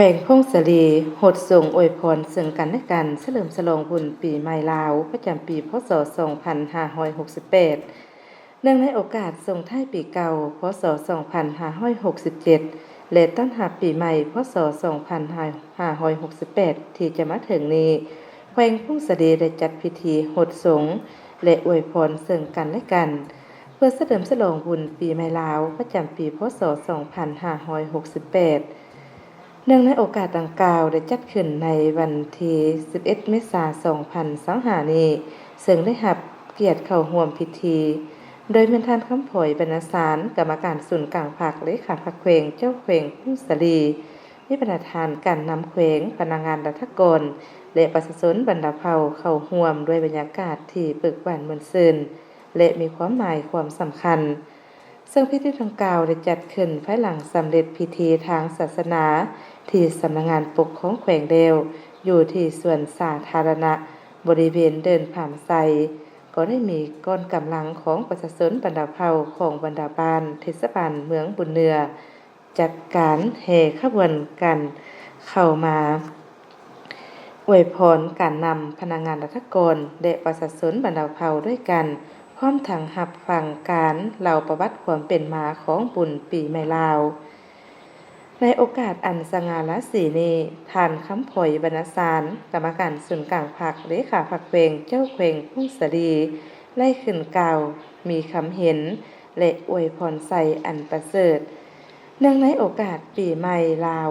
ວງຜົ້ງສາລີ ຫົດສົງອວຍພອນເຊິ່ງກັນແລະກັນ ສະເຫຼີມສະຫຼອງບຸນປີໃໝ່ລາວ ປະຈຳປີ ພ.ສ. ສອງພັນຫ້າຮ້ອຍຫົກສິບແປດ ເນື່ອງໃນໂອກາດສົ່ງທ້າຍປີເກົ່າ ພ.ສ. ສອງພັນຫ້າຮ້ອຍຫົກສິບເຈັດ ແລະ ຕ້ອນຮັບປີໃໝ່ ພ.ສ. ສອງພັນຫ້າຮ້ອຍຫົກສິບແປດ ທີ່ຈະມາເຖິງນີ້, ແຂວງຜົ້ງສາລີໄດ້ຈັດພິທີຫົດສົງ ແລະ ອວຍພອນເຊິ່ງກັນແລະກັນ ເພື່ອສະເຫຼີມສະຫຼອງບຸນປີໃໝ່ລາວ ປະຈຳປີ ພ.ສ. ສອງພັນຫ້າຮ້ອຍຫົກສິບແປດ. ເນື່ອງໃນໂອກາດດັ່ງກ່າວ ໄດ້ຈັດຂຶ້ນໃນວັນທີສິບເອັດ ເມສາ ສອງພັນຊາວຫ້ານີ້, ເຊິ່ງໄດ້ຮັບກຽດເຂົ້າຮ່ວມພິທີ ໂດຍແມ່ນທ່ານ ຄຳພອຍ ບັນນາສານ ກຳມະການສູນກາງພັກ, ເລຂາພັກແຂວງ, ເຈົ້າແຂວງຜົ້ງສາລີ, ມີບັນດາທ່ານການນຳແຂວງ, ພະນັກງານລັດຖະກອນ ແລະ ປະຊາຊົນບັນດາເຜົ່າເຂົ້າຮ່ວມດ້ວຍບັນຍາກາດທີ່ເບີກບານມ່ວນຊື່ນ ແລະ ມີຄວາມໝາຍຄວາມສຳຄັນ. ເຊິ່ງພິທີດັ່ງກ່າວໄດ້ຈັດຂຶ້ນພາຍຫຼັງສຳເລັດພິທີທາງສາສະໜາທີ່ສຳນັກງານປົກຄອງແຂວງແລ້ວ ຢູ່ທີ່ສວນສາທາລະນະບໍລິເວນເດີ່ນຜາມໄຊ, ກໍໄດ້ມີກ້ອນກຳລັງຂອງປະຊາຊົນບັນດາເຜົ່າຂອງບັນດາບ້ານເທດສະບານເມືອງບຸນເໜືອ ຈັດການແຫ່ຂະບວນການເຂົ້າມາ ອວຍພອນການນຳພະນັກງານລັດຖະກອນ ແລະ ປະຊາຊົນບັນດາເຜົ່າດ້ວຍກັນ, ພ້ອມທັງຮັບຟັງການເລົ່າປະຫວັດຄວາມເປັນມາຂອງບຸນປີໃໝ່ລາວ. ໃນໂອກາດອັນສະຫງ່າລາສີນີ້, ທ່ານ ຄຳພອຍ ບັນນາສານ ກຳມະການສູນກາງພັກ, ເລຂາພັກແຂວງ, ເຈົ້າແຂວງຜົ້ງສາລີ ໄດ້ຂຶ້ນກ່າວມີຄຳເຫັນ ແລະ ອວຍພອນໄຊອັນປະເສີດ ເນື່ອງໃນໂອກາດປີໃໝ່ລາວ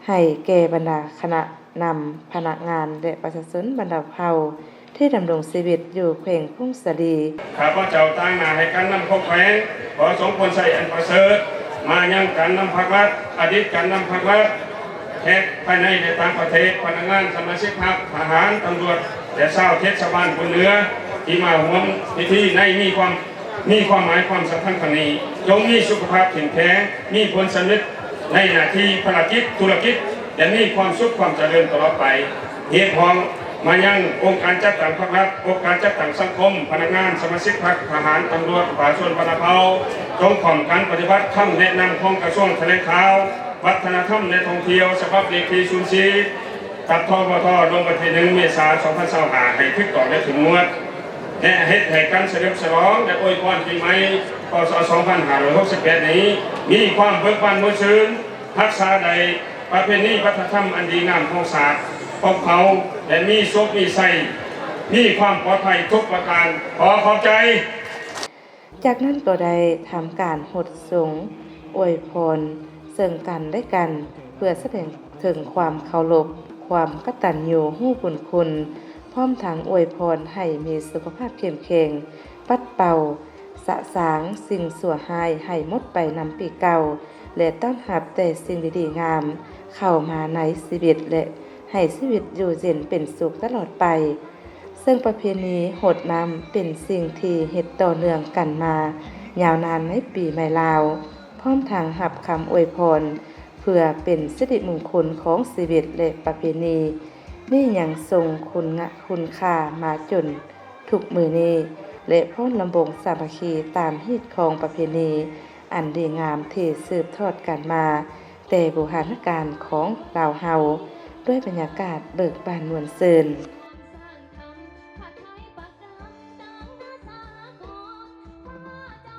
ໃຫ້ແກ່ບັນດາຄະນະນຳພະນັກງານ ແລະ ປະຊາຊົນບັນດາເຜົ່າທີ່ດຳລົງຊີວິດຢູ່ແຂວງຜົ້ງສາລີ. ຂ້າພະເຈົ້າຕາງໜ້າໃຫ້ການນຳຂອງແຂວງ ຂໍສົ່ງຜົນໄຊອັນປະເສີດມາຍັງການນຳພັກລັດ, ອະດີດການນຳພັກລັດ, ແຂກພາຍໃນ ແລະ ຕ່າງປະເທດ, ພະນັກງານ, ສະມາຊິກພັກ, ທະຫານ, ຕຳຫຼວດ ແລະ ຊາວເທດສະບານບຸນເໜືອ ທີ່ມາຮ່ວມພິທີໃນມີຄວາມ ມີຄວາມໝາຍຄວາມສຳຄັນຄັ້ງນີ້, ຈົ່ງມີສຸຂະພາບເຂັ້ມແຂງ, ມີຜົນສຳເລັດໃນໜ້າທີ່ພາລະກິດທຸລະກິດ ແລະ ມີຄວາມສຸກຄວາມຈະເລີນຕະຫຼອດໄປ. ຮຽກຮ້ອງມາຍັງອົງການຈັດຕັ້ງພັກລັດ, ອົງການຈັດຕັ້ງສັງຄົມ, ພະນັກງານ, ສະມາຊິກພັກ, ທະຫານ, ຕຳຫຼວດ, ປະຊາຊົນບັນດາເຜົ່າ ຈົ່ງພ້ອມກັນປະຕິບັດຄຳແນະນຳຂອງກະຊວງຖະແຫຼງຂ່າວ, ວັດທະນະທຳ ແລະ ທ່ອງທ່ຽວ ສະບັບເລກທີສູນສີ່ ຕັດ ທບທ ລົງວັນທີໜຶ່ງ ເມສາ ສອງພັນຊາວຫ້າ ໃຫ້ຖືກຕ້ອງ ແລະ ເຂັ້ມງວດ ແລະ ເຮັດໃຫ້ການສະເຫຼີມສະຫຼອງ ແລະ ອວຍພອນປີໃໝ່ ພ.ສ. ສອງພັນຫ້າຮ້ອຍຫົກສິບແປດນີ້ ມີຄວາມເບີກບານມ່ວນຊື່ນ, ຮັກສາໄດ້ປະເພນີວັດທະນະທຳອັນດີງາມຂອງຊາດຂອງເຜົ່າ ແລະ ມີໂຊກມີໄຊ, ມີຄວາມປອດໄພທຸກປະການ. ຂໍຂອບໃຈ. ຈາກນັ້ນກໍໄດ້ທຳການຫົດສົງອວຍພອນເຊິ່ງກັນແລະກັນ ເພື່ອສະແດງເຖິງຄວາມເຄົາລົບ, ຄວາມກະຕັນຍູຮູ້ບຸນຄຸນ, ພ້ອມທັງອວຍພອນໃຫ້ມີສຸຂະພາບເຂັ້ມແຂງ, ປັດເປົ່າສະສາງສິ່ງຊົ່ວຮ້າຍໃຫ້ໝົດໄປນຳປີເກົ່າ ແລະ ຕ້ອນຮັບແຕ່ສິ່ງດີໆງາມເຂົ້າມາໃນຊີວິດ ແລະ ໃຫ້ຊີວິດຢູ່ເຢັນເປັນສຸກຕະຫຼອດໄປ. ເຊິ່ງປະເພນີຫົດນ້ຳເປັນສິ່ງທີ່ເຮັດຕໍ່ເນື່ອງກັນມາຍາວນານໃນປີໃໝ່ລາວ, ພ້ອມທັງຮັບຄຳອວຍພອນເພື່ອເປັນສິລິມຸງຄຸນຂອງຊີວິດ ແລະ ປະເພນີນີ້ຍັງຊົງຄຸນງະ ຄຸນຄ່າມາຈົນທຸກມື້ນີ້ ແລະ ພ້ອມລຳວົງສາມັກຄີຕາມຮີດຄອງປະເພນີອັນດີງາມທີ່ສືບທອດກັນມາແຕ່ບູຮານະການຂອງລາວເຮົາ ດ້ວຍບັນຍາກາດເບີກບານມ່ວນຊື່ນ.